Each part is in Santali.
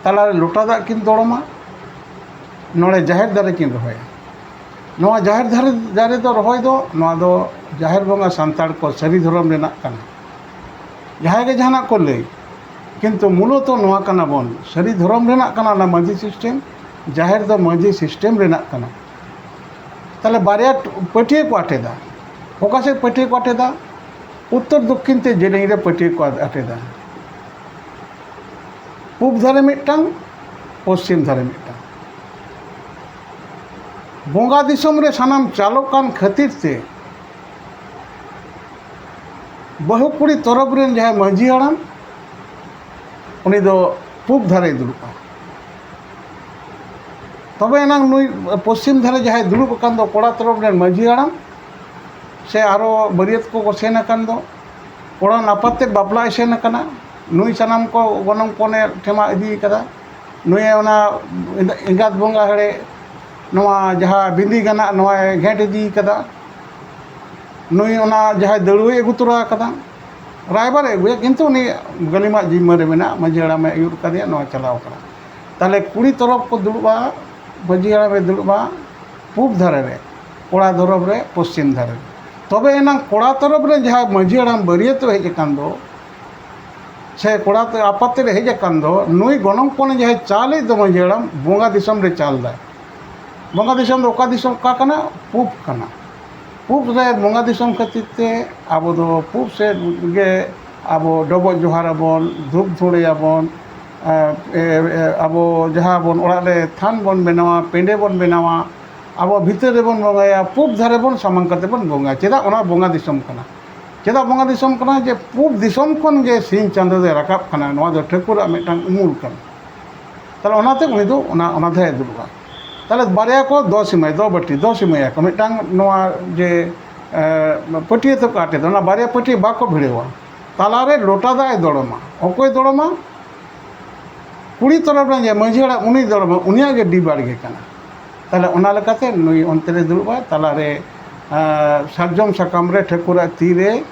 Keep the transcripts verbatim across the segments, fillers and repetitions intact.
ᱛᱟᱞᱟᱨᱮ ᱞᱚᱴᱟ ᱫᱟᱜ ᱠᱤᱱ ᱫᱚᱲᱚᱢᱟ, ᱱᱚᱰᱮ ᱡᱟᱦᱮᱨ ᱫᱟᱨᱮ ᱠᱤᱱ ᱨᱚᱦᱚᱭᱟ᱾ ᱱᱚᱣᱟ ᱡᱟᱦᱮᱨ ᱫᱟᱨᱮ, ᱫᱟᱨᱮ ᱫᱚ ᱨᱚᱦᱚᱭ ᱫᱚ, ᱱᱚᱣᱟ ᱫᱚ ᱡᱟᱦᱮᱨ ᱵᱚᱸᱜᱟ ᱥᱟᱱᱛᱟᱲ ᱠᱚ ᱥᱟᱹᱨᱤ ᱫᱷᱚᱨᱚᱢ ᱨᱮᱱᱟᱜ ᱠᱟᱱᱟ᱾ ᱡᱟᱦᱟᱸᱭ ᱜᱮ ᱡᱟᱦᱟᱱᱟᱜ ᱠᱚ ᱞᱟᱹᱭ, ᱠᱤᱱᱛᱩ ᱢᱩᱞᱚᱛᱚ ᱱᱚᱣᱟ ᱠᱟᱱᱟ ᱵᱚᱱ, ᱥᱟᱹᱨᱤ ᱫᱷᱚᱨᱚᱢ ᱨᱮᱱᱟᱜ ᱠᱟᱱᱟ ᱚᱱᱟ ᱢᱟᱹᱡᱷᱤ system, ᱡᱟᱦᱮᱨ ᱫᱚ ᱢᱟᱹᱡᱷᱤ system ᱨᱮᱱᱟᱜ ᱠᱟᱱᱟ᱾ ᱛᱟᱦᱞᱮ ᱵᱟᱨᱭᱟ ᱯᱟᱹᱴᱭᱟᱹ ᱠᱚ ᱟᱴᱮᱫᱟ᱾ ᱚᱠᱟ ᱥᱮᱫ ᱯᱟᱹᱴᱭᱟᱹ ᱠᱚ ᱟᱴᱮᱫᱟ? ᱩᱛᱛᱚᱨ ᱫᱚᱠᱠᱷᱤᱱ ᱛᱮ ᱡᱮᱞᱮᱧ ᱨᱮ ᱯᱟᱹᱴᱭᱟᱹ ᱠᱚ ᱟᱴᱮᱫᱟ᱾ ᱯᱩᱵ ᱫᱷᱟᱨᱮ ᱢᱤᱫᱴᱟᱝ, ᱯᱚᱥᱪᱤᱢ ᱫᱷᱟᱨᱮ ᱢᱤᱫᱴᱟᱝ᱾ ᱵᱚᱸᱜᱟ ᱫᱤᱥᱚᱢ ᱨᱮ ᱥᱟᱱᱟᱢ ᱪᱟᱞᱚᱜ ᱠᱟᱱ ᱠᱷᱟᱹᱛᱤᱨ ᱛᱮ ᱵᱟᱹᱦᱩ ᱠᱩᱲᱤ ᱛᱚᱨᱚᱯ ᱨᱮᱱ ᱡᱟᱦᱟᱸᱭ ᱢᱟᱹᱡᱷᱤ ᱦᱟᱲᱟᱢ, ᱩᱱᱤ ᱫᱚ ᱯᱩᱵ ᱫᱷᱟᱨᱮᱭ ᱫᱩᱲᱩᱵᱼᱟ᱾ ᱛᱚᱵᱮ ᱮᱱᱟᱝ ᱱᱩᱭ ᱯᱚᱥᱪᱤᱢ ᱫᱷᱟᱨᱮ ᱡᱟᱦᱟᱸᱭ ᱫᱩᱲᱩᱵ ᱟᱠᱟᱱ ᱫᱚ ᱠᱚᱲᱟ ᱛᱚᱨᱚᱯ ᱨᱮᱱ ᱢᱟᱹᱡᱷᱤ ᱦᱟᱲᱟᱢ, ᱥᱮ ᱟᱨᱚ ᱵᱟᱹᱨᱭᱟᱹᱛ ᱠᱚᱠᱚ ᱥᱮᱱ ᱟᱠᱟᱱ ᱫᱚ, ᱠᱚᱲᱟ ᱟᱯᱟᱛ ᱛᱮᱫ ᱵᱟᱯᱞᱟᱭ ᱥᱮᱱ ᱟᱠᱟᱱᱟ, ᱱᱩᱭ ᱥᱟᱱᱟᱢ ᱠᱚ ᱜᱚᱱᱚᱝ ᱯᱚᱱᱮ ᱴᱷᱮᱢᱟ ᱤᱫᱤ ᱠᱟᱫᱟ᱾ ᱱᱩᱭ ᱚᱱᱟ ᱮᱸᱜᱟᱛ ᱵᱚᱸᱜᱟ ᱦᱮᱲᱮ, ᱱᱚᱣᱟ ᱡᱟᱦᱟᱸ ᱵᱤᱸᱫᱤ ᱜᱟᱱᱟᱜ, ᱱᱚᱣᱟᱭ ᱜᱷᱮᱸᱴ ᱤᱫᱤ ᱠᱟᱫᱟ᱾ ᱱᱩᱭ ᱚᱱᱟ ᱡᱟᱦᱟᱸᱭ ᱫᱟᱹᱲᱩᱣᱟᱹᱭ ᱟᱹᱜᱩ ᱛᱚᱨᱟ ᱟᱠᱟᱫᱟ, ᱨᱟᱭᱵᱟᱨᱮ ᱟᱹᱜᱩᱭᱟ, ᱠᱤᱱᱛᱩ ᱩᱱᱤ ᱜᱟᱹᱞᱤᱢᱟᱜ ᱡᱤᱢᱢᱟᱹ ᱨᱮ ᱢᱮᱱᱟᱜᱼᱟ, ᱢᱟᱹᱡᱷᱤ ᱦᱟᱲᱟᱢᱮ ᱟᱹᱭᱩᱨ ᱠᱟᱫᱮᱭᱟ, ᱱᱚᱣᱟ ᱪᱟᱞᱟᱣ ᱠᱟᱱᱟ᱾ ᱛᱟᱦᱞᱮ ᱠᱩᱲᱤ ᱛᱚᱨᱚᱯ ᱠᱚ ᱫᱩᱲᱩᱵᱼᱟ, ᱢᱟᱹᱡᱷᱤ ᱦᱟᱲᱟᱢᱮ ᱫᱩᱲᱩᱵᱼᱟ ᱯᱩᱵ ᱫᱷᱟᱨᱮ ᱨᱮ, ᱠᱚᱲᱟ ᱛᱚᱨᱚᱯ ᱨᱮ ᱯᱚᱥᱪᱤᱢ ᱫᱷᱟᱨᱮ ᱨᱮ᱾ ᱛᱚᱵᱮ ᱮᱱᱟᱝ ᱠᱚᱲᱟ ᱛᱚᱨᱚᱯ ᱨᱮ ᱡᱟᱦᱟᱸᱭ ᱢᱟᱹᱡᱷᱤ ᱦᱟᱲᱟᱢ ᱵᱟᱹᱨᱭᱟᱹᱛᱚᱜ ᱦᱮᱡ ᱟᱠᱟᱱ ᱫᱚ, ᱥᱮ ᱠᱚᱲᱟ ᱛᱮ ᱟᱯᱟᱛ ᱛᱮᱫ ᱦᱮᱡ ᱟᱠᱟᱱ ᱫᱚ, ᱱᱩᱭ ᱜᱚᱱᱚᱝ ᱯᱚᱱ ᱡᱟᱦᱟᱸᱭ ᱪᱟᱞᱮᱫ ᱫᱚ ᱢᱟᱹᱡᱷᱤ ᱦᱟᱲᱟᱢ, ᱵᱚᱸᱜᱟ ᱫᱤᱥᱚᱢ ᱨᱮ ᱪᱟᱞ ᱫᱟᱭ᱾ ᱵᱚᱸᱜᱟ ᱫᱤᱥᱚᱢ ᱫᱚ ᱚᱠᱟ ᱫᱤᱥᱚᱢ, ᱚᱠᱟ ᱠᱟᱱᱟ? ᱯᱩᱵ ᱠᱟᱱᱟ᱾ ᱯᱩᱵ ᱨᱮ ᱵᱚᱸᱜᱟ ᱫᱤᱥᱚᱢ ᱠᱷᱟᱹᱛᱤᱨ ᱛᱮ ᱟᱵᱚ ᱫᱚ ᱯᱩᱵ ᱥᱮᱫ ᱜᱮ ᱟᱵᱚ ᱰᱚᱵᱚᱜ ᱡᱚᱦᱟᱨ ᱟᱵᱚᱱ, ᱫᱷᱩᱯ ᱫᱷᱩᱲᱟᱹᱭᱟᱵᱚᱱ, ᱮ, ᱮ, ᱮ, ᱟᱵᱚ ᱡᱟᱦᱟᱸ ᱵᱚᱱ ᱚᱲᱟᱜ ᱨᱮ ᱛᱷᱟᱱ ᱵᱚᱱ ᱵᱮᱱᱟᱣᱟ, ᱯᱮᱸᱰᱮ ᱵᱚᱱ ᱵᱮᱱᱟᱣᱟ, ᱟᱵᱚ ᱵᱷᱤᱛᱟᱹᱨ ᱨᱮᱵᱚᱱ ᱵᱚᱸᱜᱟᱭᱟ, ᱯᱩᱵ ᱫᱷᱟᱨᱮ ᱵᱚᱱ ᱥᱟᱢᱟᱝ ᱠᱟᱛᱮ ᱵᱚᱱ ᱵᱚᱸᱜᱟᱭᱟ᱾ ᱪᱮᱫᱟᱜ? ᱚᱱᱟ ᱵᱚᱸᱜᱟ ᱫᱤᱥᱚᱢ ᱠᱟᱱᱟ᱾ ᱪᱮᱫᱟᱜ ᱵᱚᱸᱜᱟ ᱫᱤᱥᱚᱢ ᱠᱟᱱᱟ? ᱡᱮ ᱯᱩᱵ ᱫᱤᱥᱚᱢ ᱠᱷᱚᱱ ᱜᱮ ᱥᱤᱧ ᱪᱟᱸᱫᱚ ᱫᱚᱭ ᱨᱟᱠᱟᱵ ᱠᱟᱱᱟ, ᱱᱚᱣᱟ ᱫᱚ ᱴᱷᱟᱹᱠᱩᱨᱟᱜ ᱢᱤᱫᱴᱟᱝ ᱩᱢᱩᱞ ᱠᱟᱱᱟ᱾ ᱛᱟᱦᱞᱮ ᱚᱱᱟᱛᱮ ᱩᱱᱤ ᱫᱚ ᱚᱱᱟ, ᱚᱱᱟ ᱫᱷᱟᱨᱮ ᱫᱩᱲᱩᱵᱼᱟ᱾ ᱛᱟᱦᱞᱮ ᱵᱟᱨᱭᱟ ᱠᱚ ᱫᱚ ᱥᱤᱢᱟᱹᱭ, ᱫᱚ ᱵᱟᱹᱴᱤ, ᱫᱚ ᱥᱤᱢᱟᱹᱭᱟ ᱠᱚ᱾ ᱢᱤᱫᱴᱟᱝ ᱱᱚᱣᱟ ᱡᱮ, ᱮ, ᱯᱟᱹᱴᱭᱟᱹ ᱛᱮᱠᱚ ᱟᱴᱮᱫᱟ, ᱚᱱᱟ ᱵᱟᱨᱭᱟ ᱯᱟᱹᱴᱭᱟᱹ ᱵᱟᱠᱚ ᱵᱷᱤᱲᱟᱹᱣᱟ᱾ ᱛᱟᱞᱟᱨᱮ ᱞᱚᱴᱟ ᱫᱟᱜ ᱮ ᱫᱚᱲᱚᱢᱟ᱾ ᱚᱠᱚᱭ ᱫᱚᱲᱚᱢᱟ? ᱠᱩᱲᱤ ᱛᱚᱨᱚᱯ ᱨᱮᱱ ᱡᱮ ᱢᱟᱹᱡᱷᱤ ᱦᱟᱲᱟᱢ, ᱩᱱᱤ ᱫᱚᱲᱚᱢᱟ, ᱩᱱᱤᱭᱟᱜ ᱜᱮ ᱰᱤ ᱵᱟᱲᱜᱮ ᱠᱟᱱᱟ᱾ ᱛᱟᱦᱞᱮ ᱚᱱᱟ ᱞᱮᱠᱟᱛᱮ ᱱᱩᱭ ᱚᱱᱛᱮ ᱨᱮ ᱫᱩᱲᱩᱵᱼᱟᱭ, ᱛᱟᱞᱟᱨᱮ, ᱮ, ᱥᱟᱨᱡᱚᱢ ᱥᱟᱠᱟᱢ ᱨᱮ ᱴᱷᱟᱹᱠᱩᱨᱟᱜ ᱛᱤᱨᱮ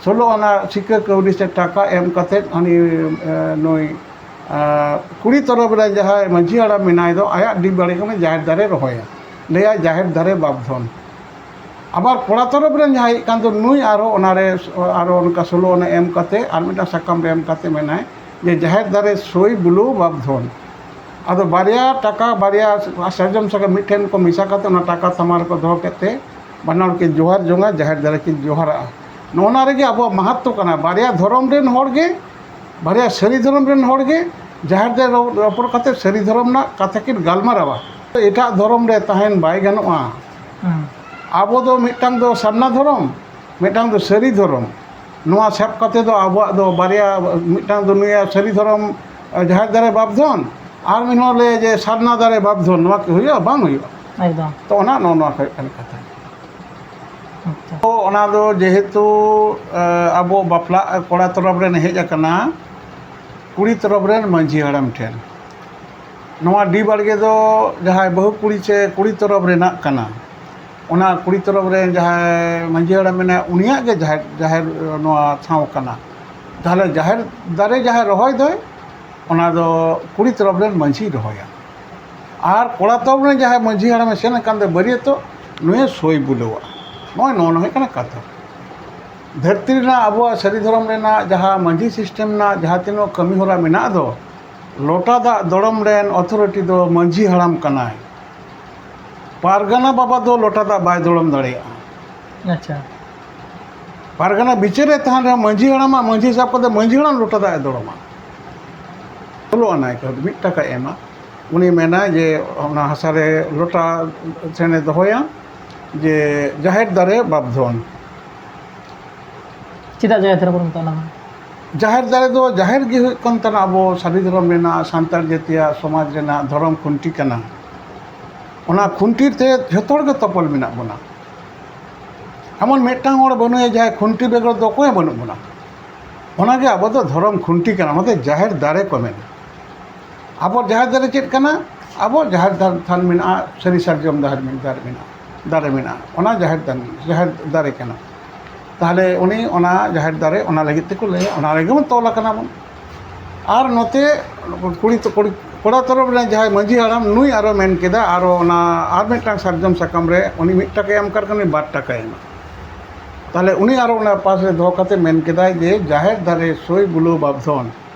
ᱥᱳᱞᱳ ᱟᱱᱟ ᱥᱤᱠᱟᱹ ᱠᱟᱹᱣᱰᱤ ᱥᱮ ᱴᱟᱠᱟ ᱮᱢ ᱠᱟᱛᱮᱫ ᱩᱱᱤ, ᱮ, ᱱᱩᱭ ᱟᱨ ᱠᱩᱲᱤ ᱛᱚᱨᱚᱯ ᱨᱮ ᱡᱟᱦᱟᱸᱭ ᱢᱟᱹᱡᱷᱤ ᱦᱟᱲᱟᱢ ᱢᱮᱱᱟᱭ ᱫᱚ, ᱟᱭᱟᱜ ᱰᱤ ᱵᱟᱲᱜᱮ ᱠᱷᱚᱱ ᱡᱟᱦᱮᱨ ᱫᱟᱨᱮ ᱨᱚᱦᱚᱭᱟ, ᱞᱟᱹᱭᱟᱭ ᱡᱟᱦᱮᱨ ᱫᱟᱨᱮ ᱵᱟᱯᱫᱷᱚᱱ᱾ ᱟᱵᱟᱨ ᱠᱚᱲᱟ ᱛᱚᱨᱚᱯ ᱨᱮᱱ ᱡᱟᱦᱟᱸᱭ ᱦᱮᱡ ᱠᱟᱱ ᱫᱚ, ᱱᱩᱭ ᱟᱨᱦᱚᱸ ᱚᱱᱟᱨᱮ ᱟᱨᱦᱚᱸ ᱚᱱᱠᱟ ᱥᱳᱞᱳ ᱟᱱᱟ ᱮᱢ ᱠᱟᱛᱮ ᱟᱨ ᱢᱤᱫᱴᱟᱝ ᱥᱟᱠᱟᱢ ᱨᱮ ᱮᱢ ᱠᱟᱛᱮ ᱢᱮᱱᱟᱭ ᱡᱮ ᱡᱟᱦᱮᱨ ᱫᱟᱨᱮ ᱥᱳᱭ ᱵᱩᱞᱟᱹᱣ ᱵᱟᱯᱫᱷᱚᱱ᱾ ᱟᱫᱚ ᱵᱟᱨᱭᱟ ᱴᱟᱠᱟ, ᱵᱟᱨᱭᱟ ᱥᱟᱨᱡᱚᱢ ᱥᱟᱠᱟᱢ ᱢᱤᱫᱴᱷᱮᱱ ᱠᱚ ᱢᱮᱥᱟ ᱠᱟᱛᱮ ᱚᱱᱟ ᱴᱟᱠᱟ ᱛᱟᱢᱟ ᱨᱮᱠᱚ ᱫᱚᱦᱚ ᱠᱮᱫ ᱛᱮ ᱵᱟᱱᱟ ᱦᱚᱲ ᱠᱤᱱ ᱡᱚᱦᱟᱨ ᱡᱚᱝᱟ, ᱡᱟᱦᱮᱨ ᱫᱟᱨᱮ ᱠᱤᱱ ᱡᱚᱦᱟᱨᱟᱜᱼᱟ᱾ ᱱᱚᱜᱼᱚ ᱱᱟ ᱨᱮᱜᱮ ᱟᱵᱚᱣᱟᱜ ᱢᱟᱦᱟᱛᱛᱚ ᱠᱟᱱᱟ᱾ ᱵᱟᱨᱭᱟ ᱫᱷᱚᱨᱚᱢ ᱨᱮᱱ ᱦᱚᱲ ᱜᱮ, ᱵᱟᱨᱭᱟ ᱥᱟᱹᱨᱤ ᱫᱷᱚᱨᱚᱢ ᱨᱮᱱ ᱦᱚᱲ ᱜᱮ ᱡᱟᱦᱮᱨ ᱫᱟᱨᱮ ᱨᱚ-, ᱨᱚᱯᱚᱲ ᱠᱟᱛᱮ ᱥᱟᱹᱨᱤ ᱫᱷᱚᱨᱚᱢ ᱨᱮᱱᱟᱜ ᱠᱟᱛᱷᱟ ᱠᱤᱱ ᱜᱟᱞᱢᱟᱨᱟᱣᱟ᱾ ᱮᱴᱟᱜ ᱫᱷᱚᱨᱚᱢ ᱨᱮ ᱛᱟᱦᱮᱱ ᱵᱟᱭ ᱜᱟᱱᱚᱜᱼᱟ᱾ ᱦᱩᱸ᱾ ᱟᱵᱚ ᱫᱚ ᱢᱤᱫᱴᱟᱝ ᱫᱚ ᱥᱟᱨᱱᱟ ᱫᱷᱚᱨᱚᱢ, ᱢᱤᱫᱴᱟᱝ ᱫᱚ ᱥᱟᱹᱨᱤ ᱫᱷᱚᱨᱚᱢ᱾ ᱱᱚᱣᱟ ᱥᱟᱵ ᱠᱟᱛᱮ ᱫᱚ ᱟᱵᱚᱣᱟᱜ ᱫᱚ ᱵᱟᱨᱭᱟ, ᱢᱤᱫᱴᱟᱝ ᱫᱚ ᱱᱩᱭᱟᱜ ᱥᱟᱹᱨᱤ ᱫᱷᱚᱨᱚᱢ, ᱡᱟᱦᱮᱨ ᱫᱟᱨᱮ ᱵᱟᱯᱫᱷᱚᱱ, ᱟᱨ ᱢᱤᱫ ᱦᱚᱲ ᱞᱟᱹᱭᱟ ᱡᱮ ᱥᱟᱨᱱᱟ ᱫᱟᱨᱮ ᱵᱟᱯᱫᱷᱚᱱ᱾ ᱱᱚᱣᱟ ᱠᱤ ᱦᱩᱭᱩᱜᱼᱟ? ᱵᱟᱝ ᱦᱩᱭᱩᱜᱼᱟ᱾ ᱮᱠᱫᱚᱢ᱾ ᱛᱚ, ᱚᱱᱟ, ᱱᱚᱜᱼᱚ ᱱᱚᱣᱟ ᱦᱩᱭᱩᱜ ᱠᱟᱱᱟ ᱠᱟᱛᱷᱟ᱾ ᱟᱪᱪᱷᱟ᱾ ᱛᱚ, ᱚᱱᱟ ᱫᱚ ᱡᱮᱦᱮᱛᱩ, ᱮ, ᱟᱵᱚ ᱵᱟᱯᱞᱟ ᱠᱚᱲᱟ ᱛᱚᱨᱚᱯ ᱨᱮᱱ ᱦᱮᱡ ᱟᱠᱟᱱᱟ, ᱠᱩᱲᱤ ᱛᱚᱨᱚᱯ ᱨᱮᱱ ᱢᱟᱹᱡᱷᱤ ᱦᱟᱲᱟᱢ ᱴᱷᱮᱱ᱾ ᱱᱚᱣᱟ ᱰᱤ ᱵᱟᱲᱜᱮ ᱫᱚ ᱡᱟᱦᱟᱸᱭ ᱵᱟᱹᱦᱩ ᱠᱩᱲᱤ ᱥᱮ ᱠᱩᱲᱤ ᱛᱚᱨᱚᱯ ᱨᱮᱱᱟᱜ ᱠᱟᱱᱟ, ᱚᱱᱟ ᱠᱩᱲᱤ ᱛᱚᱨᱚᱯ ᱨᱮᱱ ᱡᱟᱦᱟᱸᱭ ᱢᱟᱹᱡᱷᱤ ᱦᱟᱲᱟᱢ ᱢᱮᱱᱟᱭᱟ, ᱩᱱᱤᱭᱟᱜ ᱜᱮ ᱡᱟᱦᱮᱨ, ᱡᱟᱦᱮᱨ, ᱱᱚᱣᱟ ᱴᱷᱟᱶ ᱠᱟᱱᱟ᱾ ᱛᱟᱦᱚᱞᱮ ᱡᱟᱦᱮᱨ ᱫᱟᱨᱮ ᱡᱟᱦᱟᱸᱭ ᱨᱚᱦᱚᱭ ᱫᱚᱭ, ᱚᱱᱟ ᱫᱚ ᱠᱩᱲᱤ ᱛᱚᱨᱚᱯ ᱨᱮᱱ ᱢᱟᱹᱡᱷᱤᱭ ᱨᱚᱦᱚᱭᱟ᱾ ᱟᱨ ᱠᱚᱲᱟ ᱛᱚᱨᱚᱯ ᱨᱮᱱ ᱡᱟᱦᱟᱸᱭ ᱢᱟᱹᱡᱷᱤ ᱦᱟᱲᱟᱢᱮ ᱥᱮᱱ ᱟᱠᱟᱱ ᱫᱚ ᱵᱟᱹᱨᱭᱟᱹᱛᱚᱜ, ᱱᱩᱭᱮ ᱥᱳᱭ ᱵᱩᱞᱟᱹᱣᱟ᱾ ᱱᱚᱜᱼᱚᱭ ᱱᱚᱣᱟ ᱦᱩᱭᱩᱜ ᱠᱟᱱᱟ ᱠᱟᱛᱷᱟ᱾ ᱫᱷᱟᱹᱨᱛᱤ ᱨᱮᱱᱟᱜ ᱟᱵᱚᱣᱟᱜ ᱥᱟᱹᱨᱤ ᱫᱷᱚᱨᱚᱢ ᱨᱮᱱᱟᱜ ᱡᱟᱦᱟᱸ ᱢᱟᱹᱡᱷᱤ system ᱨᱮᱱᱟᱜ ᱡᱟᱦᱟᱸ ᱛᱤᱱᱟᱹᱜ ᱠᱟᱹᱢᱤ ᱦᱚᱨᱟ ᱢᱮᱱᱟᱜ ᱫᱚ, ᱞᱚᱴᱟ ᱫᱟᱜ ᱫᱚᱲᱚᱢ ᱨᱮᱱ authority ᱫᱚ ᱢᱟᱹᱡᱷᱤ ᱦᱟᱲᱟᱢ ᱠᱟᱱᱟᱭ᱾ ᱯᱟᱨᱜᱟᱱᱟ ᱵᱟᱵᱟ ᱫᱚ ᱞᱚᱴᱟ ᱫᱟᱜ ᱵᱟᱭ ᱫᱚᱲᱚᱢ ᱫᱟᱲᱮᱭᱟᱜᱼᱟ᱾ ᱟᱪᱪᱷᱟ᱾ ᱯᱟᱨᱜᱟᱱᱟ ᱵᱤᱪᱟᱹᱨ ᱨᱮ ᱛᱟᱦᱮᱱ ᱨᱮᱦᱚᱸ ᱢᱟᱹᱡᱷᱤ ᱦᱟᱲᱟᱢᱟᱜ ᱢᱟᱹᱡᱷᱤ ᱥᱟᱵ ᱠᱟᱛᱮ ᱢᱟᱹᱡᱷᱤ ᱦᱟᱲᱟᱢ ᱞᱚᱴᱟ ᱫᱟᱜ ᱮ ᱫᱚᱲᱚᱢᱟ᱾ ᱥᱳᱞᱳ ᱟᱱᱟᱭ ᱠᱟᱹᱣᱰᱤ ᱢᱤᱫ ᱴᱟᱠᱟᱭ ᱮᱢᱟ᱾ ᱩᱱᱤ ᱢᱮᱱᱟᱭ ᱡᱮ ᱚᱱᱟ ᱦᱟᱥᱟ ᱨᱮ ᱞᱚᱴᱟ ᱴᱷᱮᱱᱮ ᱫᱚᱦᱚᱭᱟ ᱡᱮ ᱡᱟᱦᱮᱨ ᱫᱟᱨᱮ ᱵᱟᱯᱫᱷᱚᱱ᱾ ᱪᱮᱫᱟᱜ ᱡᱟᱦᱮᱨ ᱫᱟᱨᱮ ᱵᱚᱱ ᱢᱮᱛᱟᱜᱼᱟ ᱚᱱᱟ ᱫᱚ? ᱡᱟᱦᱮᱨ ᱫᱟᱨᱮ ᱫᱚ, ᱡᱟᱦᱮᱨ ᱜᱮ ᱦᱩᱭᱩᱜ ᱠᱟᱱ ᱛᱟᱦᱮᱱᱟ ᱟᱵᱚ ᱥᱟᱹᱨᱤ ᱫᱷᱚᱨᱚᱢ ᱨᱮᱱᱟᱜ, ᱥᱟᱱᱛᱟᱲ ᱡᱟᱹᱛᱤᱭᱟᱜ ᱥᱚᱢᱟᱡᱽ ᱨᱮᱱᱟᱜ ᱫᱷᱚᱨᱚᱢ ᱠᱷᱩᱱᱴᱤ ᱠᱟᱱᱟ᱾ ᱚᱱᱟ ᱠᱷᱩᱱᱴᱤ ᱛᱮ ᱡᱷᱚᱛᱚ ᱦᱚᱲ ᱜᱮ ᱛᱚᱯᱚᱞ ᱢᱮᱱᱟᱜ ᱵᱚᱱᱟ᱾ ᱮᱢᱚᱱ ᱢᱤᱫᱴᱟᱝ ᱦᱚᱲ ᱵᱟᱹᱱᱩᱭᱟ ᱡᱟᱦᱟᱸᱭ ᱠᱷᱩᱱᱴᱤ ᱵᱮᱜᱚᱨ ᱫᱚ ᱚᱠᱚᱭ ᱦᱚᱸ ᱵᱟᱹᱱᱩᱜ ᱵᱚᱱᱟ᱾ ᱚᱱᱟᱜᱮ ᱟᱵᱚ ᱫᱚ ᱫᱷᱚᱨᱚᱢ ᱠᱷᱩᱱᱴᱤ ᱠᱟᱱᱟ, ᱚᱱᱟᱛᱮ ᱡᱟᱦᱮᱨ ᱫᱟᱨᱮ ᱠᱚ ᱢᱮᱱᱟ᱾ ᱟᱵᱚ ᱡᱟᱦᱮᱨ ᱫᱟᱨᱮ ᱪᱮᱫ ᱠᱟᱱᱟ? ᱟᱵᱚ ᱡᱟᱦᱮᱨ ᱫᱟᱨᱮ ᱛᱷᱟᱱ ᱢᱮᱱᱟᱜᱼᱟ, ᱥᱟᱹᱨᱤ ᱥᱟᱨᱡᱚᱢ ᱫᱟᱨᱮ ᱢᱮᱱ-, ᱫᱟᱨᱮ ᱢᱮᱱᱟᱜᱼᱟ, ᱫᱟᱨᱮ ᱢᱮᱱᱟᱜᱼᱟ, ᱚᱱᱟ ᱡᱟᱦᱮᱨ ᱫᱟᱨᱮ, ᱡᱟᱦᱮᱨ ᱫᱟᱨᱮ ᱠᱟᱱᱟ᱾ ᱛᱟᱦᱚᱞᱮ ᱩᱱᱤ ᱚᱱᱟ ᱡᱟᱦᱮᱨ ᱫᱟᱨᱮ ᱚᱱᱟ ᱞᱟᱹᱜᱤᱫ ᱛᱮᱠᱚ ᱞᱟᱹᱭᱟ, ᱚᱱᱟ ᱨᱮᱜᱮ ᱵᱚᱱ ᱛᱚᱞ ᱟᱠᱟᱱᱟ ᱵᱚᱱ᱾ ᱟᱨ ᱱᱚᱛᱮ ᱠᱩᱲᱤ ᱛᱚ-, ᱠᱩᱲᱤ, ᱠᱚᱲᱟ ᱛᱚᱨᱚᱯ ᱨᱮᱱ ᱡᱟᱦᱟᱸᱭ ᱢᱟᱹᱡᱷᱤ ᱦᱟᱲᱟᱢ, ᱱᱩᱭ ᱟᱨᱚ ᱢᱮᱱ ᱠᱮᱫᱟ, ᱟᱨᱚ ᱚᱱᱟ ᱟᱨ ᱢᱤᱫᱴᱟᱝ ᱥᱟᱨᱡᱚᱢ ᱥᱟᱠᱟᱢ ᱨᱮ ᱩᱱᱤ ᱢᱤᱫ ᱴᱟᱠᱟᱭ ᱮᱢ ᱠᱟᱫ ᱠᱷᱟᱱ ᱩᱱᱤ ᱵᱟᱨ ᱴᱟᱠᱟᱭ ᱮᱢᱟ᱾ ᱛᱟᱦᱞᱮ ᱩᱱᱤ ᱟᱨᱚ ᱚᱱᱟ ᱯᱟᱥ ᱨᱮ ᱫᱚᱦᱚ ᱠᱟᱛᱮ ᱢᱮᱱ ᱠᱮᱫᱟᱭ ᱡᱮ, "ᱡᱟᱦᱮᱨ ᱫᱟᱨᱮ ᱥᱳᱭ ᱵᱩᱞᱟᱹᱣ ᱵᱟᱵᱫᱷᱚᱱ᱾"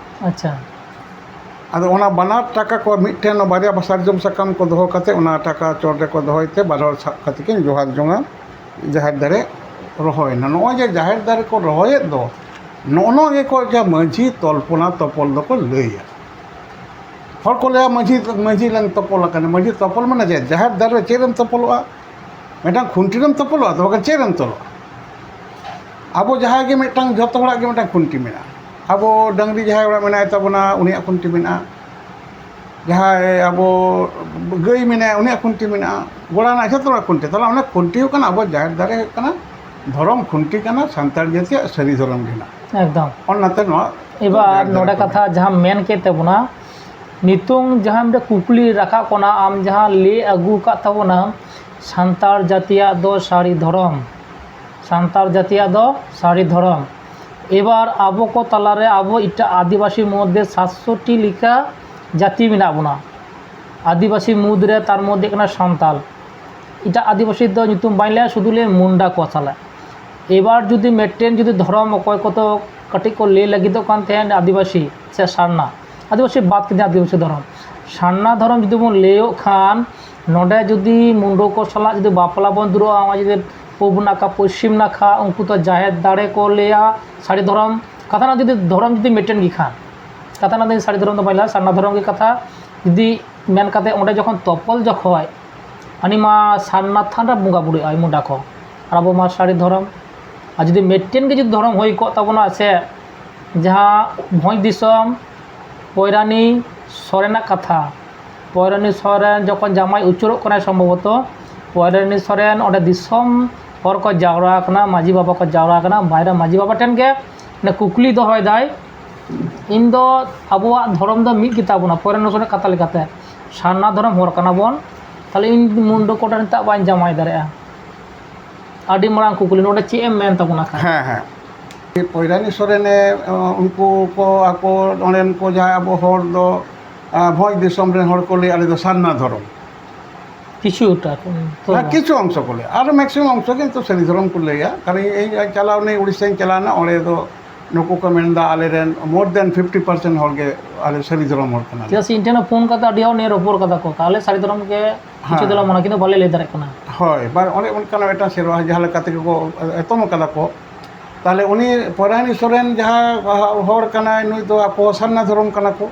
ᱟᱪᱪᱷᱟ᱾ ᱟᱫᱚ ᱚᱱᱟ ᱵᱟᱱᱟᱨ ᱴᱟᱠᱟ ᱠᱚ ᱢᱤᱫᱴᱷᱮᱱ ᱵᱟᱨᱭᱟ ᱥᱟᱨᱡᱚᱢ ᱥᱟᱠᱟᱢ ᱠᱚ ᱫᱚᱦᱚ ᱠᱟᱛᱮ, ᱚᱱᱟ ᱴᱟᱠᱟ ᱪᱚᱴ ᱨᱮᱠᱚ ᱫᱚᱦᱚᱭ ᱛᱮ, ᱵᱟᱨ ᱦᱚᱲ ᱥᱟᱵ ᱠᱟᱛᱮ ᱠᱤᱱ ᱡᱚᱦᱟᱨ ᱡᱚᱝᱟ, ᱡᱟᱦᱮᱨ ᱫᱟᱨᱮ ᱨᱚᱦᱚᱭᱮᱱᱟ᱾ ᱱᱚᱜᱼᱚᱭ ᱡᱮ ᱡᱟᱦᱮᱨ ᱫᱟᱨᱮ ᱠᱚ ᱨᱚᱦᱚᱭᱮᱫ ᱫᱚ, ᱱᱚᱜᱼᱚ ᱱᱚᱣᱟ ᱜᱮᱠᱚ ᱡᱟ ᱢᱟᱹᱡᱷᱤ ᱛᱚᱞᱯᱚᱱᱟ ᱛᱚᱯᱚᱞ ᱫᱚᱠᱚ ᱞᱟᱹᱭᱟ᱾ ᱦᱚᱲ ᱠᱚ ᱞᱟᱹᱭᱟ, "ᱢᱟᱹᱡᱷᱤ, ᱢᱟᱹᱡᱷᱤ ᱞᱟᱝ ᱛᱚᱯᱚᱞ ᱟᱠᱟᱱᱟ᱾" ᱢᱟᱹᱡᱷᱤ ᱛᱚᱯᱚᱞ ᱢᱟᱱᱮ ᱪᱮᱫ? ᱡᱟᱦᱮᱨ ᱫᱟᱨᱮ ᱨᱮ ᱪᱮᱫ ᱮᱢ ᱛᱚᱯᱚᱞᱚᱜᱼᱟ? ᱢᱤᱫᱴᱟᱝ ᱠᱷᱩᱱᱴᱤ ᱨᱮᱢ ᱛᱚᱯᱚᱞᱚᱜᱼᱟ, ᱛᱚ ᱵᱟᱠᱷᱟᱱ ᱪᱮᱫ ᱨᱮᱢ ᱛᱚᱞᱚᱜᱼᱟ? ᱟᱵᱚ ᱡᱟᱦᱟᱸᱭ ᱜᱮ ᱢᱤᱫᱴᱟᱝ, ᱡᱷᱚᱛᱚ ᱦᱚᱲᱟᱜ ᱜᱮ ᱢᱤᱫᱴᱟᱝ ᱠᱷᱩᱱᱴᱤ ᱢᱮᱱᱟᱜᱼᱟ᱾ ᱟᱵᱚ ᱰᱟᱹᱝᱨᱤ ᱡᱟᱦᱟᱸᱭ ᱚᱲᱟᱜ ᱢᱮᱱᱟᱭ ᱛᱟᱵᱚᱱᱟ, ᱩᱱᱤᱭᱟᱜ ᱠᱷᱩᱱᱴᱤ ᱢᱮᱱᱟᱜᱼᱟ᱾ ᱡᱟᱦᱟᱸᱭ ᱟᱵᱚ ᱜᱟᱹᱭ ᱢᱮᱱᱟᱭᱟ, ᱩᱱᱤᱭᱟᱜ ᱠᱷᱩᱱᱴᱤ ᱢᱮᱱᱟᱜᱼᱟ᱾ ᱜᱚᱲᱟ ᱨᱮᱱᱟᱜ ᱡᱷᱚᱛᱚ ᱦᱚᱲᱟᱜ ᱠᱷᱩᱱᱴᱤ᱾ ᱛᱟᱦᱚᱞᱮ ᱚᱱᱟ ᱠᱷᱩᱱᱴᱤ ᱦᱩᱭᱩᱜ ᱠᱟᱱᱟ, ᱟᱵᱚ ᱡᱟᱦᱮᱨ ᱫᱟᱨᱮ ᱦᱩᱭᱩᱜ ᱠᱟᱱᱟ ᱫᱷᱚᱨᱚᱢ ᱠᱷᱩᱱᱴᱤ ᱠᱟᱱᱟ, ᱥᱟᱱᱛᱟᱲ ᱡᱟᱹᱛᱤᱭᱟᱜ ᱥᱟᱹᱨᱤ ᱫᱷᱚᱨᱚᱢ ᱜᱮ ᱦᱮᱱᱟᱜᱼᱟ᱾ ᱮᱠᱫᱚᱢ᱾ ᱚᱱᱟᱛᱮ ᱱᱚᱣᱟ ᱮᱵᱟᱨ ᱡᱟᱦᱮᱨ ᱫᱟᱨᱮ ᱱᱚᱰᱮ ᱠᱚ ᱠᱟᱛᱷᱟ ᱡᱟᱦᱟᱸ ᱢᱮᱱ ᱠᱮᱫ ᱛᱟᱵᱚᱱᱟ, ᱱᱤᱛᱚᱝ ᱡᱟᱦᱟᱸ ᱢᱤᱫᱴᱮᱱ ᱠᱩᱠᱞᱤ ᱨᱟᱠᱟᱵ ᱠᱟᱱᱟ, ᱟᱢ ᱡᱟᱦᱟᱸ ᱞᱟᱹᱭ ᱟᱹᱜᱩ ᱟᱠᱟᱫ ᱛᱟᱵᱚᱱᱟ, ᱥᱟᱱᱛᱟᱲ ᱡᱟᱹᱛᱤᱭᱟᱜ ᱫᱚ ᱥᱟᱹᱨᱤ ᱫᱷᱚᱨᱚᱢ, ᱥᱟᱱᱛᱟᱲ ᱡᱟᱹᱛᱤᱭᱟᱜ ᱫᱚ ᱥᱟᱹᱨᱤ ᱫᱷᱚᱨᱚᱢ᱾ ᱮᱵᱟᱨ ᱟᱵᱚ ᱠᱚ ᱛᱟᱞᱟᱨᱮ ᱟᱵᱚ ᱮᱴᱟᱜ ᱟᱹᱫᱤᱵᱟᱹᱥᱤ ᱢᱚᱫᱽᱫᱷᱮ ᱥᱟᱛᱥᱚᱴᱤ ᱞᱮᱠᱟ ᱡᱟᱹᱛᱤ ᱢᱮᱱᱟᱜ ᱵᱚᱱᱟ᱾ ᱟᱹᱫᱤᱵᱟᱹᱥᱤ ᱢᱩᱫᱽᱨᱮ ᱛᱟᱨ ᱢᱚᱫᱽᱫᱷᱮ ᱠᱟᱱᱟ ᱥᱟᱱᱛᱟᱞ᱾ ᱮᱴᱟᱜ ᱟᱹᱫᱤᱵᱟᱹᱥᱤ ᱫᱚ ᱧᱩᱛᱩᱢ ᱵᱟᱹᱧ ᱞᱟᱹᱭᱟ, ᱥᱩᱫᱷᱩ ᱞᱟᱹᱭᱟ ᱢᱩᱱᱰᱟ ᱠᱚ ᱥᱟᱞᱟᱜ᱾ ᱮᱵᱟᱨ ᱡᱩᱫᱤ ᱢᱤᱫᱴᱮᱱ ᱡᱩᱫᱤ ᱫᱷᱚᱨᱚᱢ, ᱚᱠᱚᱭ ᱠᱚᱫᱚ ᱠᱟᱹᱴᱤᱡ ᱠᱚ ᱞᱟᱹᱭ ᱞᱟᱹᱜᱤᱫᱚᱜ ᱠᱟᱱ ᱛᱟᱦᱮᱸᱫ ᱟᱹᱫᱤᱵᱟᱹᱥᱤ ᱥᱮ ᱥᱟᱨᱱᱟ, ᱟᱹᱫᱤᱵᱟᱹᱥᱤ ᱵᱟᱫ ᱠᱟᱛᱮ ᱟᱹᱫᱤᱵᱟᱹᱥᱤ ᱫᱷᱚᱨᱚᱢ, ᱥᱟᱨᱱᱟ ᱫᱷᱚᱨᱚᱢ ᱡᱩᱫᱤ ᱵᱚᱱ ᱞᱟᱹᱭᱚᱜ ᱠᱷᱟᱱ, ᱱᱚᱰᱮ ᱡᱩᱫᱤ ᱢᱩᱱᱰᱟ ᱠᱚ ᱥᱟᱞᱟᱜ ᱡᱩᱫᱤ ᱵᱟᱯᱞᱟ ᱵᱚᱱ ᱫᱩᱲᱩᱵᱼᱟ, ᱱᱚᱜᱼᱚᱭ ᱡᱩᱫᱤ ᱯᱩᱵ ᱱᱟᱠᱷᱟ, ᱯᱚᱥᱪᱤᱢ ᱱᱟᱠᱷᱟ, ᱩᱱᱠᱩ ᱫᱚ ᱡᱟᱦᱮᱨ ᱫᱟᱲᱮ ᱠᱚ ᱞᱟᱹᱭᱟ, ᱥᱟᱹᱨᱤ ᱫᱷᱚᱨᱚᱢ᱾ ᱠᱟᱛᱷᱟ ᱨᱮᱱᱟᱜ ᱡᱩᱫᱤ ᱫᱷᱚᱨᱚᱢ ᱡᱩᱫᱤ ᱢᱤᱫᱴᱮᱱ ᱜᱮ ᱠᱷᱟᱱ, ᱠᱟᱛᱷᱟ ᱨᱮᱱᱟᱜ ᱫᱚ ᱥᱟᱹᱨᱤ ᱫᱷᱚᱨᱚᱢ ᱫᱚ ᱵᱟᱹᱧ ᱞᱟᱹᱭᱟ, ᱥᱟᱨᱱᱟ ᱫᱷᱚᱨᱚᱢ ᱜᱮ ᱠᱟᱛᱷᱟ᱾ ᱡᱩᱫᱤ ᱢᱮᱱ ᱠᱟᱛᱮ ᱚᱸᱰᱮ ᱡᱚᱠᱷᱚᱱ ᱛᱚᱯᱚᱞ ᱡᱚᱠᱷᱚᱡ, ᱦᱟᱹᱱᱤ ᱢᱟ ᱥᱟᱨᱱᱟ ᱛᱷᱟᱱ ᱨᱮ ᱵᱚᱸᱜᱟ ᱵᱩᱨᱩᱜᱼᱟᱭ ᱢᱩᱱᱰᱟ ᱠᱚ, ᱟᱨ ᱟᱵᱚ ᱢᱟ ᱥᱟᱹᱨᱤ ᱫᱷᱚᱨᱚᱢ᱾ ᱟᱨ ᱡᱩᱫᱤ ᱢᱤᱫᱴᱮᱱ ᱜᱮ ᱡᱩᱫᱤ ᱫᱷᱚᱨᱚᱢ ᱦᱩᱭ ᱠᱚᱜ ᱛᱟᱵᱚᱱᱟ ᱥᱮ, ᱡᱟᱦᱟᱸ ᱵᱷᱚᱸᱡᱽ ᱫᱤᱥᱚᱢ ᱯᱚᱭᱨᱟᱱᱤ ᱥᱚᱨᱮᱱᱟᱜ ᱠᱟᱛᱷᱟ, ᱯᱚᱭᱨᱟᱱᱤ ᱥᱚᱨᱮᱱ ᱡᱚᱠᱷᱚᱱ ᱡᱟᱶᱟᱭ ᱩᱪᱟᱹᱲᱚᱜ ᱠᱟᱱᱟᱭ ᱥᱚᱢᱵᱷᱚᱵᱚᱛᱚ, ᱯᱚᱭᱨᱟᱱᱤ ᱥᱚᱨᱮᱱ ᱚᱸᱰᱮ ᱫᱤᱥᱚᱢ ᱦᱚᱲ ᱠᱚ ᱡᱟᱣᱨᱟ ᱟᱠᱟᱱᱟ, ᱢᱟᱹᱡᱷᱤ ᱵᱟᱵᱟ ᱠᱚ ᱡᱟᱣᱨᱟ ᱟᱠᱟᱱᱟ, ᱵᱟᱭᱨᱮ ᱢᱟᱹᱡᱷᱤ ᱵᱟᱵᱟ ᱴᱷᱮᱱ ᱜᱮ ᱚᱱᱟ ᱠᱩᱠᱞᱤ ᱫᱚᱦᱚᱭ ᱫᱟᱭ, ᱤᱧ ᱫᱚ ᱟᱵᱚᱣᱟᱜ ᱫᱷᱚᱨᱚᱢ ᱫᱚ ᱢᱤᱫ ᱜᱮᱛᱟ ᱵᱚᱱᱟ, ᱯᱚᱭᱨᱟᱱᱤ ᱥᱚᱨᱮᱱ ᱠᱟᱛᱷᱟ ᱞᱮᱠᱟᱛᱮ ᱥᱟᱨᱱᱟ ᱫᱷᱚᱨᱚᱢ ᱦᱚᱲ ᱠᱟᱱᱟ ᱵᱚᱱ, ᱛᱟᱦᱞᱮ ᱤᱧ ᱢᱩᱱᱰᱟ ᱠᱚ ᱴᱷᱮᱱ ᱪᱮᱫᱟᱜ ᱵᱟᱹᱧ ᱡᱟᱶᱟᱭ ᱫᱟᱲᱮᱭᱟᱜᱼᱟ? ᱟᱹᱰᱤ ᱢᱟᱨᱟᱝ ᱠᱩᱠᱞᱤ, ᱱᱚᱰᱮ ᱪᱮᱫ ᱮᱢ ᱢᱮᱱ ᱛᱟᱵᱚᱱᱟ ᱠᱷᱟᱱ? ᱦᱮᱸ, ᱦᱮᱸ᱾ ᱯᱚᱭᱨᱟᱱᱤ ᱥᱚᱨᱮᱱᱮ, ᱩᱱᱠᱩ ᱠᱚ ᱟᱠᱚ ᱚᱸᱰᱮᱱ ᱠᱚ ᱡᱟᱦᱟᱸᱭ ᱟᱵᱚ ᱦᱚᱲ ᱫᱚ, ᱵᱷᱚᱸᱡᱽ ᱫᱤᱥᱚᱢ ᱨᱮᱱ ᱦᱚᱲ ᱠᱚ ᱞᱟᱹᱭᱟ ᱟᱞᱮ ᱫᱚ ᱥᱟᱨᱱᱟ ᱫᱷᱚᱨᱚᱢ᱾ ᱠᱤᱪᱷᱩᱴᱟ ᱠᱚ, ᱛᱚ ᱦᱮᱸ, ᱠᱤᱪᱷᱩ ᱚᱝᱥᱚ ᱠᱚ ᱞᱟᱹᱭᱟ, ᱟᱨ ᱢᱮᱠᱥᱤᱢᱟᱢ ᱚᱝᱥᱚ ᱜᱮ ᱱᱤᱛᱚᱜ ᱥᱟᱹᱨᱤ ᱫᱷᱚᱨᱚᱢ ᱠᱚ ᱞᱟᱹᱭᱟ᱾ ᱠᱟᱨᱚᱱ ᱤᱧ, ᱤᱧ ᱪᱟᱞᱟᱣ ᱱᱟᱹᱧ ᱩᱲᱤᱥᱥᱟᱧ ᱪᱟᱞᱟᱣ ᱮᱱᱟ, ᱚᱸᱰᱮ ᱫᱚ ᱱᱩᱠᱩ ᱠᱚ ᱢᱮᱱᱫᱟ ᱟᱞᱮᱨᱮᱱ more than fifty percent ᱦᱚᱲ ᱜᱮ ᱟᱞᱮ ᱥᱟᱹᱨᱤ ᱫᱷᱚᱨᱚᱢ ᱦᱚᱲ ᱠᱟᱱᱟᱞᱮ᱾ ᱪᱮᱫᱟᱜ ᱥᱮ ᱤᱧ ᱴᱷᱮᱱ ᱦᱚᱸ ᱯᱷᱳᱱ ᱠᱟᱛᱮ ᱟᱹᱰᱤ ᱦᱚᱲ ᱱᱤᱭᱟᱹ ᱨᱚᱯᱚᱲ ᱠᱟᱫᱟ ᱠᱚ, ᱟᱞᱮ ᱥᱟᱹᱨᱤ ᱫᱷᱚᱨᱚᱢ ᱜᱮ ᱠᱤᱪᱷᱩ ᱦᱮᱸ᱾ ᱫᱚᱞᱮ ᱢᱟᱱᱟ, ᱠᱤᱱᱛᱩ ᱵᱟᱞᱮ ᱞᱟᱹᱭ ᱫᱟᱲᱮᱭᱟᱜ ᱠᱟᱱᱟ᱾ ᱦᱳᱭ, ᱵᱟᱝ, ᱚᱱᱮ ᱚᱱᱠᱟᱱᱟᱜ ᱢᱤᱫᱴᱟᱝ ᱥᱮᱨᱣᱟ ᱡᱟᱦᱟᱸ ᱞᱮᱠᱟ ᱛᱮᱜᱮ ᱠᱚ ᱮᱛᱚᱢ ᱟᱠᱟᱫᱟ ᱠᱚ᱾ ᱛᱟᱦᱞᱮ ᱩᱱᱤ ᱯᱚᱨᱟᱭᱱᱤ ᱥᱚᱨᱮᱱ ᱡᱟᱦᱟᱸ ᱦᱚᱲ ᱠᱟᱱᱟᱭ, ᱱᱩᱭ ᱫᱚ ᱟᱠᱚ ᱥᱟᱨᱱᱟ ᱫᱷᱚᱨᱚᱢ ᱠᱟᱱᱟ ᱠᱚ᱾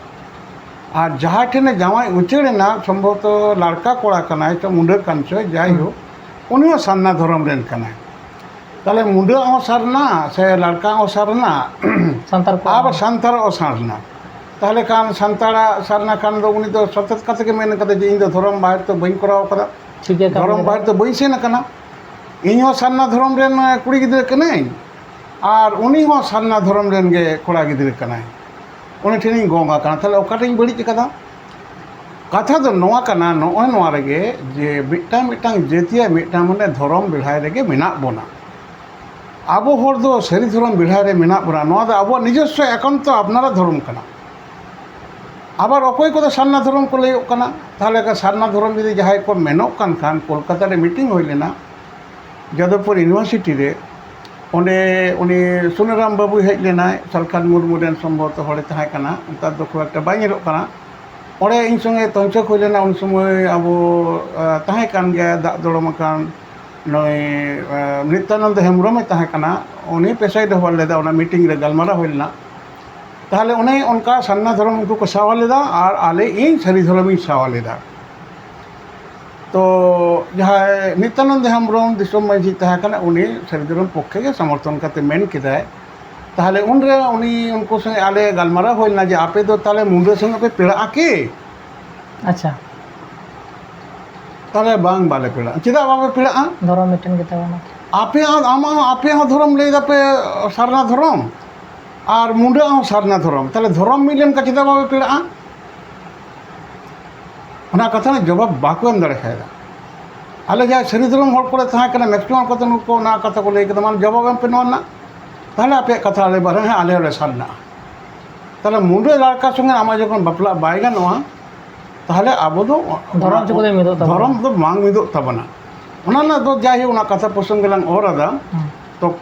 ᱟᱨ ᱡᱟᱦᱟᱸᱭ ᱴᱷᱮᱱᱮ ᱡᱟᱶᱟᱭ ᱩᱪᱟᱹᱲ ᱮᱱᱟ, ᱥᱚᱢᱵᱷᱚᱵᱚᱛᱚ ᱞᱟᱲᱠᱟ ᱠᱚᱲᱟ ᱠᱟᱱᱟᱭ, ᱪᱚ ᱢᱩᱸᱰᱟᱹ ᱠᱟᱱ ᱪᱚᱭ, ᱡᱟᱭᱦᱳᱠ, ᱩᱱᱤ ᱦᱚᱸ ᱥᱟᱨᱱᱟ ᱫᱷᱚᱨᱚᱢ ᱨᱮᱱ ᱠᱟᱱᱟᱭ᱾ ᱛᱟᱦᱞᱮ ᱢᱩᱸᱰᱟᱹ ᱦᱚᱸ ᱥᱟᱨᱱᱟ ᱥᱮ ᱞᱟᱲᱠᱟ ᱦᱚᱸ ᱥᱟᱨᱱᱟ, ᱥᱟᱱᱛᱟᱲ ᱠᱚ ᱟᱨ ᱥᱟᱱᱛᱟᱲ ᱦᱚᱸ ᱥᱟᱨᱱᱟ᱾ ᱛᱟᱦᱞᱮ ᱠᱷᱟᱱ ᱥᱟᱱᱛᱟᱲᱟᱜ ᱥᱟᱨᱱᱟ ᱠᱷᱟᱱ ᱫᱚ ᱩᱱᱤ ᱫᱚ ᱥᱚᱛᱮᱛ ᱠᱟᱛᱮ ᱜᱮ ᱢᱮᱱ ᱠᱟᱫᱟ ᱡᱮ ᱤᱧ ᱫᱚ ᱫᱷᱚᱨᱚᱢ ᱵᱟᱦᱮᱨ ᱫᱚ ᱵᱟᱹᱧ ᱠᱚᱨᱟᱣ ᱠᱟᱫᱟ, ᱴᱷᱤᱠ ᱜᱮᱭᱟ, ᱠᱟᱹᱢᱤ ᱫᱷᱚᱨᱚᱢ ᱠᱟᱱᱟ᱾ ᱵᱟᱦᱮᱨ ᱫᱚ ᱵᱟᱹᱧ ᱥᱮᱱ ᱟᱠᱟᱱᱟ, ᱤᱧ ᱦᱚᱸ ᱥᱟᱨᱱᱟ ᱫᱷᱚᱨᱚᱢ ᱨᱮᱱ ᱠᱩᱲᱤ ᱜᱤᱫᱽᱨᱟᱹ ᱠᱟᱹᱱᱟᱹᱧ, ᱟᱨ ᱩᱱᱤ ᱦᱚᱸ ᱥᱟᱨᱱᱟ ᱫᱷᱚᱨᱚᱢ ᱨᱮᱱ ᱜᱮ ᱠᱚᱲᱟ ᱜᱤᱫᱽᱨᱟᱹ ᱠᱟᱱᱟᱭ, ᱩᱱᱤ ᱴᱷᱮᱱᱤᱧ ᱜᱚᱝ ᱟᱠᱟᱱᱟ, ᱛᱟᱦᱞᱮ ᱚᱠᱟᱴᱟᱜ ᱤᱧ ᱵᱟᱹᱲᱤᱡ ᱟᱠᱟᱫᱟ? ᱠᱟᱛᱷᱟ ᱫᱚ ᱱᱚᱣᱟ ᱠᱟᱱᱟ, ᱱᱚᱜᱼᱚᱭ ᱱᱚᱣᱟ ᱨᱮᱜᱮ ᱡᱮ ᱢᱤᱫᱴᱟᱝ ᱢᱤᱫᱴᱟᱝ ᱡᱟᱹᱛᱤᱭᱟᱜ ᱢᱤᱫᱴᱟᱝ ᱢᱟᱱᱮ ᱫᱷᱚᱨᱚᱢ ᱵᱮᱲᱦᱟᱭ ᱨᱮᱜᱮ ᱢᱮᱱᱟᱜ ᱵᱚᱱᱟ᱾ ᱟᱵᱚ ᱦᱚᱲ ᱫᱚ ᱥᱟᱹᱨᱤ ᱫᱷᱚᱨᱚᱢ ᱵᱮᱲᱦᱟᱭ ᱨᱮ ᱢᱮᱱᱟᱜ ᱵᱚᱱᱟ, ᱱᱚᱣᱟ ᱫᱚ ᱟᱵᱚᱣᱟᱜ ᱱᱤᱡᱚᱥᱥᱚ ᱮᱠᱟᱱᱛᱚ ᱟᱯᱱᱟᱨᱟᱜ ᱫᱷᱚᱨᱚᱢ ᱠᱟᱱᱟ᱾ ᱟᱵᱟᱨ ᱚᱠᱚᱭ ᱠᱚᱫᱚ ᱥᱟᱨᱱᱟ ᱫᱷᱚᱨᱚᱢ ᱠᱚ ᱞᱟᱹᱭᱚᱜ ᱠᱟᱱᱟ, ᱛᱟᱦᱞᱮ ᱠᱷᱟᱱ ᱥᱟᱨᱱᱟ ᱫᱷᱚᱨᱚᱢ ᱡᱩᱫᱤ ᱡᱟᱦᱟᱸᱭ ᱠᱚ ᱢᱮᱱᱚᱜ ᱠᱟᱱ ᱠᱷᱟᱱ, ᱠᱳᱞᱠᱟᱛᱟ ᱨᱮ ᱢᱤᱴᱤᱝ ᱦᱩᱭ ᱞᱮᱱᱟ ᱡᱟᱫᱚᱵᱯᱩᱨ ᱤᱭᱩᱱᱤᱵᱷᱟᱨᱥᱤᱴᱤ ᱨᱮ, ᱚᱸᱰᱮ ᱩᱱᱤ ᱥᱩᱱᱟᱨᱟᱢ ᱵᱟᱹᱵᱩᱭ ᱦᱮᱡ ᱞᱮᱱᱟᱭ, ᱥᱟᱞᱠᱷᱟᱱ ᱢᱩᱨᱢᱩ ᱨᱮᱱ ᱥᱚᱢᱵᱷᱚᱵᱚᱛᱚ ᱦᱚᱲᱮ ᱛᱟᱦᱮᱸ ᱠᱟᱱᱟ, ᱱᱮᱛᱟᱨ ᱫᱚ ᱠᱷᱩᱵ ᱮᱠᱴᱟ ᱵᱟᱭ ᱧᱮᱞᱚᱜ ᱠᱟᱱᱟ᱾ ᱚᱸᱰᱮ ᱤᱧ ᱥᱚᱸᱜᱮ ᱛᱚᱧᱪᱚᱠ ᱦᱩᱭ ᱞᱮᱱᱟ, ᱩᱱ ᱥᱚᱢᱚᱭ ᱟᱵᱚ, ᱟ, ᱛᱟᱦᱮᱸ ᱠᱟᱱ ᱜᱮᱭᱟ ᱫᱟᱜ ᱫᱚᱲᱚᱢ ᱟᱠᱟᱱ ᱱᱩᱭ, ᱟ, ᱱᱤᱛᱭᱟᱱᱚᱱᱫᱚ ᱦᱮᱢᱵᱨᱚᱢᱮ ᱛᱟᱦᱮᱸ ᱠᱟᱱᱟ, ᱩᱱᱤ ᱯᱮᱥᱟᱭᱤᱰ ᱦᱚᱵᱟᱨ ᱞᱮᱫᱟ, ᱚᱱᱟ ᱢᱤᱴᱤᱝ ᱨᱮ ᱜᱟᱞᱢᱟᱨᱟᱣ ᱦᱩᱭ ᱞᱮᱱᱟ᱾ ᱛᱟᱦᱞᱮ ᱚᱱᱮ ᱚᱱᱠᱟ ᱥᱟᱨᱱᱟ ᱫᱷᱚᱨᱚᱢ ᱩᱱᱠᱩ ᱠᱚ ᱥᱟᱶᱟ ᱞᱮᱫᱟ ᱟᱨ ᱟᱞᱮ, ᱤᱧ ᱥᱟᱹᱨᱤ ᱫᱷᱚᱨᱚᱢᱤᱧ ᱥᱟᱶᱟ ᱞᱮᱫᱟ᱾ ᱛᱚ ᱡᱟᱦᱟᱸᱭ ᱱᱤᱛᱭᱟᱱᱚᱱᱫᱚ ᱦᱮᱢᱵᱨᱚᱢ ᱫᱤᱥᱚᱢ ᱢᱟᱹᱡᱷᱤ ᱛᱟᱦᱮᱸ ᱠᱟᱱᱟ, ᱩᱱᱤ ᱥᱟᱹᱨᱤ ᱫᱷᱚᱨᱚᱢ ᱯᱚᱠᱠᱷᱮ ᱜᱮ ᱥᱚᱢᱚᱨᱛᱷᱚᱱ ᱠᱟᱛᱮ ᱢᱮᱱ ᱠᱮᱫᱟᱭ᱾ ᱛᱟᱦᱞᱮ ᱩᱱᱨᱮ ᱩᱱᱤ, ᱩᱱᱠᱩ ᱥᱚᱸᱜᱮ ᱟᱞᱮ ᱜᱟᱞᱢᱟᱨᱟᱣ ᱦᱩᱭ ᱞᱮᱱᱟ ᱡᱮ ᱟᱯᱮ ᱫᱚ ᱛᱟᱦᱞᱮ ᱢᱩᱸᱰᱟᱹ ᱥᱚᱸᱜᱮ ᱯᱮ ᱯᱮᱲᱟᱜᱼᱟ ᱠᱤ? ᱟᱪᱪᱷᱟ᱾ ᱛᱟᱦᱞᱮ ᱵᱟᱝ, ᱵᱟᱞᱮ ᱯᱮᱲᱟᱜᱼᱟ᱾ ᱪᱮᱫᱟᱜ ᱵᱟᱯᱮ ᱯᱮᱲᱟᱜᱼᱟ? ᱫᱷᱚᱨᱚᱢ ᱢᱤᱫᱴᱮᱱ ᱜᱮᱛᱟ ᱵᱚᱱᱟ᱾ ᱟᱯᱮᱭᱟᱜ, ᱟᱢᱟᱜ ᱦᱚᱸ, ᱟᱯᱮᱭᱟᱜ ᱦᱚᱸ ᱫᱷᱚᱨᱚᱢ ᱞᱟᱹᱭ ᱫᱟᱯᱮ ᱥᱟᱨᱱᱟ ᱫᱷᱚᱨᱚᱢ, ᱟᱨ ᱢᱩᱸᱰᱟᱹ ᱦᱚᱸ ᱥᱟᱨᱱᱟ ᱫᱷᱚᱨᱚᱢ, ᱛᱟᱦᱞᱮ ᱫᱷᱚᱨᱚᱢ ᱢᱤᱫ ᱞᱮᱱᱠᱷᱟᱱ ᱪᱮᱫᱟᱜ ᱵᱟᱯᱮ ᱯᱮᱲᱟᱜᱼᱟ? ᱚᱱᱟ ᱠᱟᱛᱷᱟ ᱨᱮᱱᱟᱜ ᱡᱚᱵᱟᱵ ᱵᱟᱠᱚ ᱮᱢ ᱫᱟᱲᱮ ᱠᱟᱭᱫᱟ᱾ ᱟᱞᱮ ᱡᱟᱦᱟᱸᱭ ᱥᱟᱹᱨᱤ ᱫᱷᱚᱨᱚᱢ ᱦᱚᱲ ᱠᱚᱞᱮ ᱛᱟᱦᱮᱸ ᱠᱟᱱᱟ, ᱢᱮᱠᱥᱤᱢᱟᱢ ᱠᱚᱛᱮ ᱱᱩᱠᱩ ᱚᱱᱟ ᱠᱟᱛᱷᱟ ᱠᱚ ᱞᱟᱹᱭ ᱠᱮᱫᱟ, ᱢᱟᱱᱮ ᱡᱚᱵᱟᱵ ᱮᱢ ᱯᱮ ᱱᱚᱣᱟ ᱨᱮᱱᱟᱜ᱾ ᱛᱟᱦᱚᱞᱮ ᱟᱯᱮᱭᱟᱜ ᱠᱟᱛᱷᱟ ᱟᱞᱮ ᱵᱟᱨᱮ, ᱦᱮᱸ, ᱟᱞᱮ ᱦᱚᱸᱞᱮ ᱥᱟᱨᱱᱟᱜᱼᱟ᱾ ᱛᱟᱦᱚᱞᱮ ᱢᱩᱰᱟᱹ ᱞᱟᱲᱠᱟ ᱥᱚᱸᱜᱮ ᱟᱢᱟᱜ ᱡᱚᱠᱷᱚᱱ ᱵᱟᱯᱞᱟ ᱵᱟᱭ ᱜᱟᱱᱚᱜᱼᱟ, ᱛᱟᱦᱚᱞᱮ ᱟᱵᱚ ᱫᱚ ᱫᱷᱚᱨᱚᱢ ᱪᱤᱠᱟᱹᱛᱮ ᱢᱤᱫᱚᱜ ᱛᱟᱵᱚᱱᱟ? ᱫᱷᱚᱨᱚᱢ ᱫᱚ ᱵᱟᱝ ᱢᱤᱫᱚᱜ ᱛᱟᱵᱚᱱᱟ᱾ ᱚᱱᱟ ᱨᱮᱱᱟᱜ ᱫᱚ ᱡᱟᱭᱦᱳᱠ, ᱚᱱᱟ ᱠᱟᱛᱷᱟ ᱯᱨᱚᱥᱚᱝᱜ ᱜᱮᱞᱟᱝ ᱚᱨ ᱟᱫᱟ᱾ ᱦᱩᱸ᱾